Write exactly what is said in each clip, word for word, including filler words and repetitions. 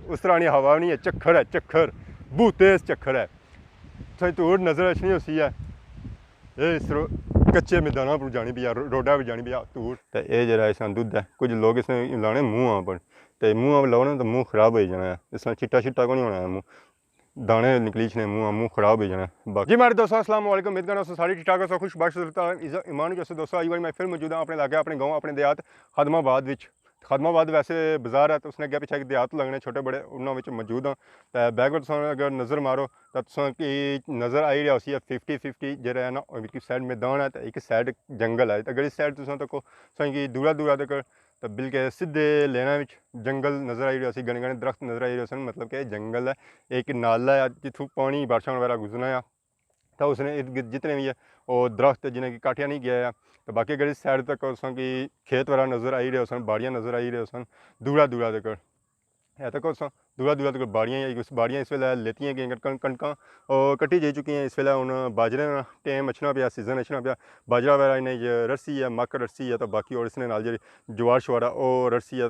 اس طرح نی ہوا نہیں ہے، چکھڑ ہے، چکھڑ، بہت تیز چکھڑ ہے۔ تساں کی دھوڑ نظر اچھنی ہوسی ہے۔ اے اس رو-، کچے میداناں پر جانی پیا، رو-، روڈاں پر جانی پیا دھوڑ۔ تے اے جیہڑا اس نا دودھ ہے، کچھ لوگ اس نے لانے منہ پر، تے منہ پر لاؤ نا تے منہ خراب ہوئی جانا ہے۔ اس نا چٹا شٹا کوئی نہیں ہونا ہے منہ، دانے نکلی اچھنے منہ، منہ خراب ہوئی جانا ہے۔ باقی جی ماڑے دوستو، السلام علیکم، امید کرنا سو سارے ٹھیک ٹھاک ہوسو، خوش باش، عزت امن وچ ہوسو۔ دوستو، اج واری میں پھر موجود ہاں اپنے علاقے، اپنے گاؤں، اپنے دیہات خادم آباد وچ۔ خادم آباد ویسے بازار ہے، تے اس نے اگے پیچھے دیہات لگنے چھوٹے بڑے، انہاں وچ موجود ہاں۔ تے بیک گراؤنڈ تساں اگر نظر مارو، تے تساں کی نظر آئی رہیا ہوسی ہے ففٹی ففٹی، جیہڑا ہے نا، او ایک سائیڈ میدان ہے تے ایک سائیڈ جنگل ہے۔ تے اگر اس سائیڈ تساں تکو، تساں کی دورا دورا تک تے بلکہ سدھے لیناں وچ جنگل نظر آئی رہیا ہوسی، گھنے گھنے درخت نظر آئی رہے سن، مطلب کہ جنگل ہے۔ ایک نالا ہے جتھوں پانی بارشاں وغیرہ گزرنا ہے۔ تے اس نے ارد گرد جتنے وی ہے، او درخت جنہاں کی کاٹیا نہیں گیا ہے۔ تے باقی اگر اس سائیڈ تک تساں کی کھیت وغیرہ نظر آئی رہے سن، باڑیاں نظر آئی رہے سن، دورا دورا تک۔ ہے تکو تساں، دورا دورا تک باڑیاں ہی، اس باڑیاں اس ویلے لیتیاں گئیاں، کن-، کنکاں، او، کٹی جائی چکی ہیں۔ اس ویلے ہن باجرے نا ٹائم اچھنا پیا، سیزن اچھنا پیا۔ باجرا وغیرہ انہیں رسی ہے، مک رسی ہے، تے باقی اور اس نے نال جیہڑی جوار شوار ہے، او رسی ہے۔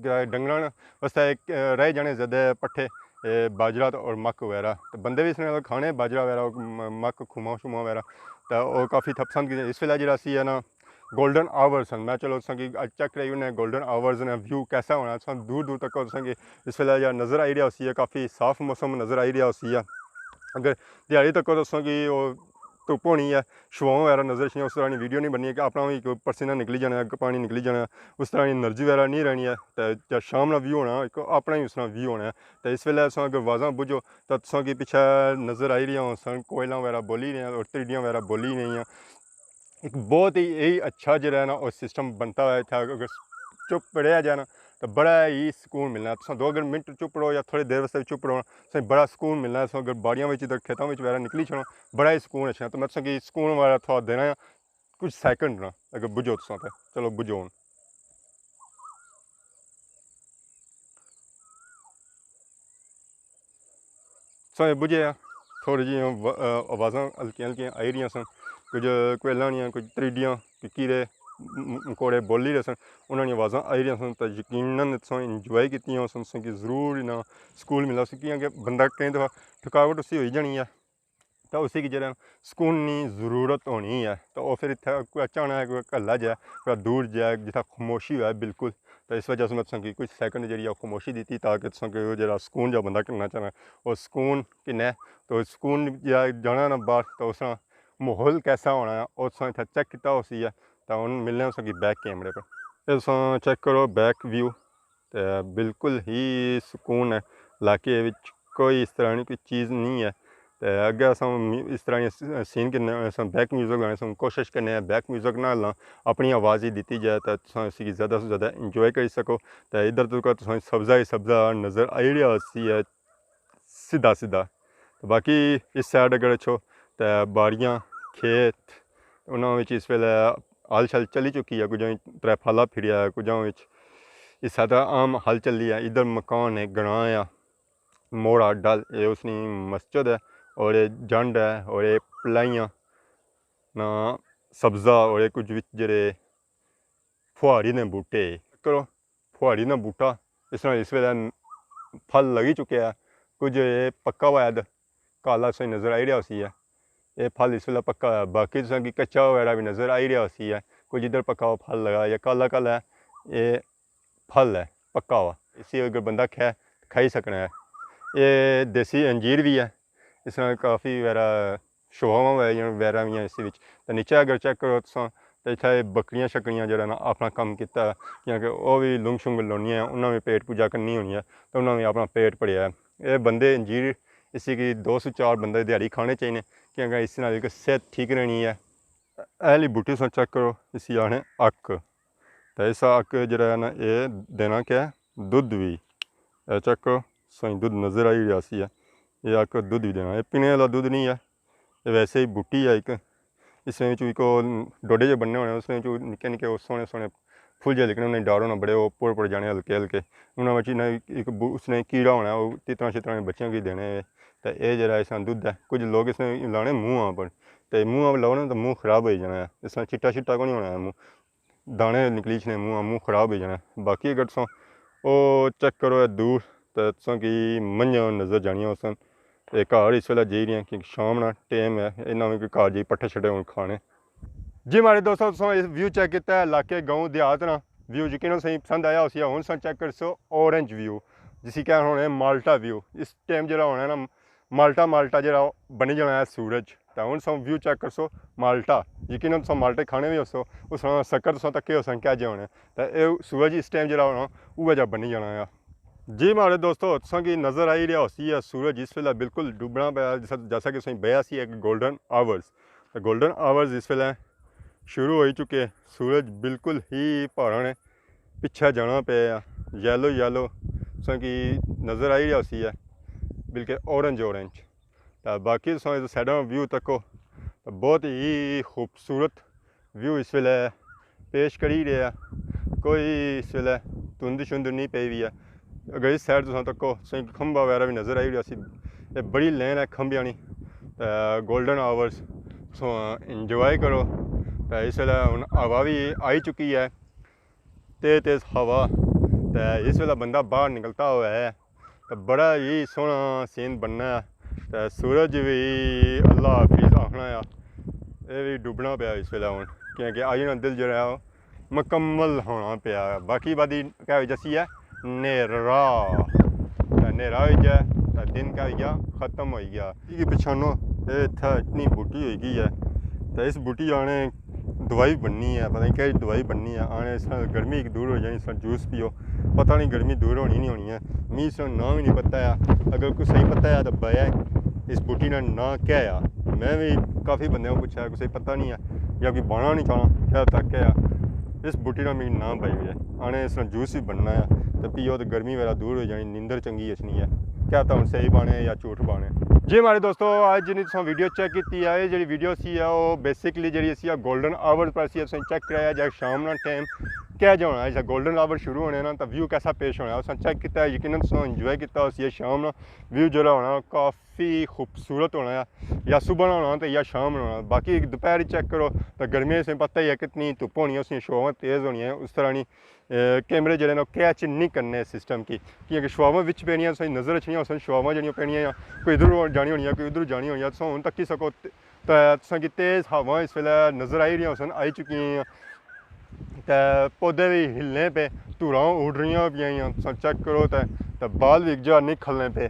تے ڈنگراں واسطے ایک، اے، رہ جانے زیادہ پٹھے، اے، باجرا تے اور مک وغیرہ۔ تے بندے وی اس نے کھانے باجرا وغیرہ، م-، مک، کھوما شوما وغیرہ۔ تے او کافی تھا پسند کیتے۔ اس ویلے جیہڑا سی ہے نا، گولڈن آورز ہن۔ میں چلو تساں کی اج چیک کرائی انہیں گولڈن آورز نے ویو کیسا ہونا۔ تساں دور دور تک تساں کی اس ویلے جیہڑا نظر آئی رہیا ہوسی ہے، کافی صاف موسم نظر آئی رہیا ہوسی ہے۔ اگر دیہاڑی تک تساں کی او دھوپ ہونی ہے، شوہاں وغیرہ نظر اچھنی، اس طرح نی ویڈیو نہیں بننی ہے کہ اپنا وی کوئی پسینہ نکلی جانا ہے، پانی نکلی جانا ہے، اس طرح نی انرجی وغیرہ نہیں رہنی ہے۔ تے جیہڑا شام نا ویو ہونا، ایک اپنا ہی اس طرح ویو ہونا ہے۔ تے اس ویلے تساں اگر آوازاں بجھو، تے تساں کی پچھے نظر آئی رہیاں ہوسن، کوئلاں وغیرہ بولی رہیاں اور تریڈیاں وغیرہ بولی رہیاں۔ ایک بہت ہی، یہی اچھا جیہڑا ہے نا، او سسٹم بنتا ہوا ہے اتھا۔ اگر چپ رہیا جائے نا، تے بڑا ہی سکون ملنا۔ تساں دو اگر منٹ چپ رہو یا تھوڑی دیر واسطے بھی چپ رہو نا، تساں بڑا سکون ملنا ہے۔ تساں اگر باڑیاں وچ ادھر کھیتاں وچ وغیرہ نکلی چھوڑو، بڑا ہی سکون اچھنا۔ تے میں تساں کی سکون والا تھوڑا دینا ہے، کچھ سیکنڈ نا، اگر بجھو تساں تے۔ چلو بجھو ہن۔ ساں بجھے آ، تھوڑی جی آوازاں ہلکیاں ہلکیاں آئی رہیاں سن، کچھ کوئلاں نیاں، کچھ تریڈیاں، کچھ کیڑے، م-، مکوڑے بولی رہے سن، انہاں نیاں آوازاں آئی رہیاں سن۔ تے یقیناً تساں انجوائے کیتیاں سن، تساں کی ضرور انہاں سکون ملا سی، کیونکہ بندہ کئی دفعہ تھکاوٹ اسی ہوئی جانی ہے۔ تے اسی کی جیہڑا سکون نی ضرورت ہونی ہے، تے او فر اتھے کوئی اچانک کوئی گھلا جائے، کوئی دور جائے، جتھا خاموشی ہوئے بالکل۔ تے اس وجہ سے میں تساں کی کچھ سیکنڈ جیہڑی ہے خاموشی دتی، تاکہ تساں کی او جیہڑا سکون جا بندہ کرنا چاہنا، او سکون کنے۔ تو سکون جا جانا نا باہر، تو اس طرح ماحول کیسا ہونا ہے، او تساں اتھے چیک کیتا ہوسی ہے۔ تے ہن ملنے آں تساں کی بیک کیمرے پر۔ اے تساں چیک کرو بیک ویو۔ تے بالکل ہی سکون ہے، علاقے وچ کوئی اس طرح نی کوئی چیز نہیں ہے۔ تے اگے اساں اس طرح نی سین کنے اساں بیک میوزک لانے، اساں کوشش کرنے ہیں بیک میوزک نہ لاں، اپنی آواز ہی دتی جائے، تے تساں اس کی زیادہ سے زیادہ انجوائے کری سکو۔ تے ادھر تک تساں سبزہ ہی سبزہ نظر آئی رہیا ہوسی ہے، سیدھا سیدھا۔ تے باقی اس سائیڈ اگر اچھو تے باڑیاں، کھیت، انہاں وچ اس ویلے ہل شل چلی چکی ہے، کجھاں وچ ترے پھالا پھریا ہے، کجھاں وچ اس طرح عام ہل چلی ہے۔ ادھر مکان ہے، گراں ہے، موڑا ڈل، اے اس نی مسجد ہے، اور اے جنڈ ہے، اور اے پلائیاں نا سبزہ، اور اے کچھ وچ جڑے پھوہاڑی نے بوٹے۔ کرو، پھوہاڑی نا بوٹا اس طرح اس ویلے پھل لگی چکیا ہے، کچھ اے پکا ہوا ہے، کالا سوئی نظر آئی رہیا ہوسی ہے۔ اے پھل اس ویلے پکا ہوا ہے، باقی تساں کی کچا وغیرہ بھی نظر آئی رہیا ہوسی ہے۔ کچھ ادھر پکا ہوا پھل لگا یا کالا کالا ہے، اے پھل ہے پکا ہوا، اسی اگر بندہ کھائے، کھائی سکنا ہے۔ اے دیسی انجیر بھی ہے، اس طرح کافی وغیرہ شوہاں وغیرہ وغیرہ وی ہیں اس وچ۔ تے نیچے اگر چیک کرو تساں، تے اتھے بکریاں شکریاں جیہڑا نا اپنا کم کیتا ہے، کیونکہ او وی لنگ شنگ لونیاں ہیں، انہاں وی پیٹ پوجا کرنی ہونی ہے، تے انہاں وی اپنا پیٹ بھریا ہے۔ اے بندے انجیر اسی کی دو سو چار بندے دیہاڑی کھانے چاہیے، کیونکہ اس نال ایک صحت ٹھیک رہنی ہے۔ اے آلی بوٹی تساں چیک کرو، اسی آخنے اک۔ تے اس اک جیہڑا ہے نا، اے دینا کہ دودھ وی۔ اے چیک کرو، تساں کی دودھ نظر آئی رہیا سی ہے۔ اے اک دودھ وی دینا۔ اے پینے آلا دودھ نہیں ہے، اے ویسے ہی بوٹی ہے ایک۔ اس نے وچ ایک او ڈوڈے جے بننے ہونے، اس نے وچ نکے نکے او سوہنے سوہنے پھل جے لکھنے، انہیں ڈار ہونا بڑے او پڑ پڑ جانے ہلکے ہلکے۔ انہاں وچ انہاں ایک بو-، اس نے کیڑا ہونا، او تتراں شتراں بچیاں کی دینے۔ تے اے جیہڑا اس نا دودھ ہے، کچھ لوگ اس نے لانے منہ پر، تے منہ پر لاؤ نا تے منہ خراب ہوئی جانا ہے۔ اس نا چٹا شٹا کوئی نہیں ہونا ہے منہ، دانے نکلی اچھنے منہ، منہ خراب ہوئی جانا ہے۔ باقی اگر تساں او چیک کرو اے دور، تے تساں کی منجھاں نظر جانیاں ہوسن۔ تے گھر اس ویلے جائی رہے ہیں کیونکہ شام نا ٹائم ہے، انہاں وی کوئی گھر جائی پٹھے شٹھے ہن کھانے۔ جی ماڑے دوستو، تساں ویو چیک کیتا ہے، علاقے گاؤں دیہات نا ویو یقیناً تساں پسند آیا ہوسی۔ ہن تساں چیک کرسو اورنج ویو، جسی کہہ ہونے مالٹا ویو۔ اس ٹائم جڑا ہونا ہے نا، مالٹا مالٹا جڑا بنی جانا ہے سورج۔ تے ہن تساں ویو چیک کرسو مالٹا، یقیناً تساں مالٹے کھانے وی ہوسو، اس طرح سکر تساں تکے ہوسن کہہ جے ہونے۔ تے اے سورج اس ٹائم جڑا ہونا، اوہے جا بنی جانا ہے۔ جی ماڑے دوستو، تساں کی نظر آئی رہیا ہوسی ہے سورج اس ویلے بالکل ڈوبنا پیا، جیسا، جیسا کہ تساں بیا سی ایک گولڈن آورز۔ تے گولڈن آورز اس ویلے شروع ہوئی چکے۔ سورج بالکل ہی پہاڑاں نے پچھے جانا پیا، یلو یلو تساں کی نظر آئی رہیا ہوسی ہے، بلکہ اورنج اورنج۔ تے باقی تساں اس سائیڈاں ویو تکو، تے بہت ہی خوبصورت ویو اس ویلے پیش کری رہے ہیں۔ کوئی اس ویلے دھند شند نہیں پئی ہوئی ہے۔ اگر اس سائیڈ تساں تکو، تساں کی کھمبا وغیرہ بھی نظر آئی رہیا سی۔ یہ بڑی لین ہے کھمبیاں نی۔ تے گولڈن آورز تساں انجوائے کرو۔ تے اس ویلے ہن ہوا بھی آئی چکی ہے، تیز تیز ہوا۔ تے اس ویلے بندہ باہر نکلتا ہوا ہے تے بڑا ہی سوہنا سین بننا ہے۔ تے سورج بھی اللہ حافظ آخنا ہے، اے بھی ڈوبنا پیا اس ویلے ہن، کیونکہ آئی نا دل جڑا ہے، او مکمل ہونا پیا۔ باقی بعد کیا ہوئی جاسی ہے، نیرا۔ تے نیرا ہوئی جائے تے دن کیا ہوئی گیا، ختم ہوئی گیا۔ یہ پچھانو، اے اتھا اتنی بوٹی ہوئی گئی ہے، تے اس بوٹی آنے دوائی بننی ہے، پتہ نہیں کہڑی دوائی بننی ہے۔ آنے اس نال گرمی ایک دور ہو جانی، اس نال جوس پیو، پتہ نہیں گرمی دور ہونی نہیں ہونی ہے۔ می اس نال ناں بھی نہیں پتہ ہے، اگر کوئی صحیح پتہ ہے تو بیا اس بوٹی نا ناں کیا ہے؟ میں بھی کافی بندے کو پوچھا ہے، کسے پتہ نہیں ہے، یا کوئی بانا نہیں چاہنا، کیا تک ہے۔ اس بوٹی نا میری ناں پائی ہوئی ہے، آنے اس نا جوس بھی بننا ہے، تے پیو تے گرمی وغیرہ دور ہو جانی، نیندر چنگی اچھنی ہے۔ کیا پتہ ہن صحیح بانے یا جھوٹ بانے۔ جی ماڑے دوستو، آج جنی تساں ویڈیو چیک کیتی ہے، یہ جڑی ویڈیو سی ہے، وہ بیسکلی جڑی سی ہے گولڈن آور پر سی، تساں چیک کرایا جائے شام نا ٹائم کیا جا ہونا ہے، جیسا گولڈن آور شروع ہونے نا، تو ویو کیسا پیش ہونا ہے، تساں چیک کیتا ہے، یقیناً تساں انجوائے کیتا ہوسی ہے شام نا۔ ویو جڑا ہونا کافی خوبصورت ہونا ہے، یا صبح نا ہونا تے یا شام نا ہونا۔ باقی دوپہر چیک کرو تو گرمیاں سے پتہ ہی ہے کتنی دھپ ہونی ہے، اس نیاں شعاعاں تیز ہونی ہے، اس طرح نی، اے، کیمرے جڑے نا کیچ نہیں کرنے سسٹم کی، کیونکہ شعاعاں وچ پینیاں، تساں نظر اچھنیاں ہوسن، شعاعاں جڑیاں پینیاں یا کوئی ادھر جانی ہونی ہے، کوئی ادھر جانی ہونی ہے، تساں ہن تکی سکو۔ تے تساں کی تیز ہواں اس ویلے نظر آئی رہیاں ہوسن، آئی چکی ہیں۔ تے پودے بھی ہلنے پے، دھوراں اڈ رہیاں پیاں، تساں چیک کرو تے، تے بال بھی ایک جا نہیں کھلنے پے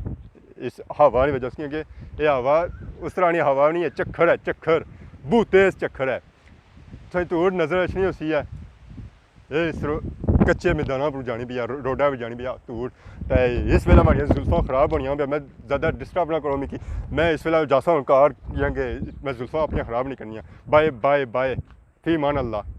اس ہوا نی وجہ سے، کیونکہ یہ ہوا اس طرح نی ہوا نہیں ہے، چکھر ہے، چکھر، بہت تیز چکھر ہے۔ تساں دھوڑ نظر اچھنی ہوسی ہے۔ یہ اس رو-، کچے میداناں پر جانی پیا، رو-، روڈاں پر جانی پیا دھوڑ۔ تے اس ویلے ہماریاں زلفاں خراب ہونیاں پیا، میں زیادہ ڈسٹرب نہ کرو میکی۔ میں اس ویلے جاساں ہن گھر، کیونکہ میں زلفاں اپنیاں خراب نہیں کرنیاں۔ بائے، بائے، بائے۔ فی امان اللہ۔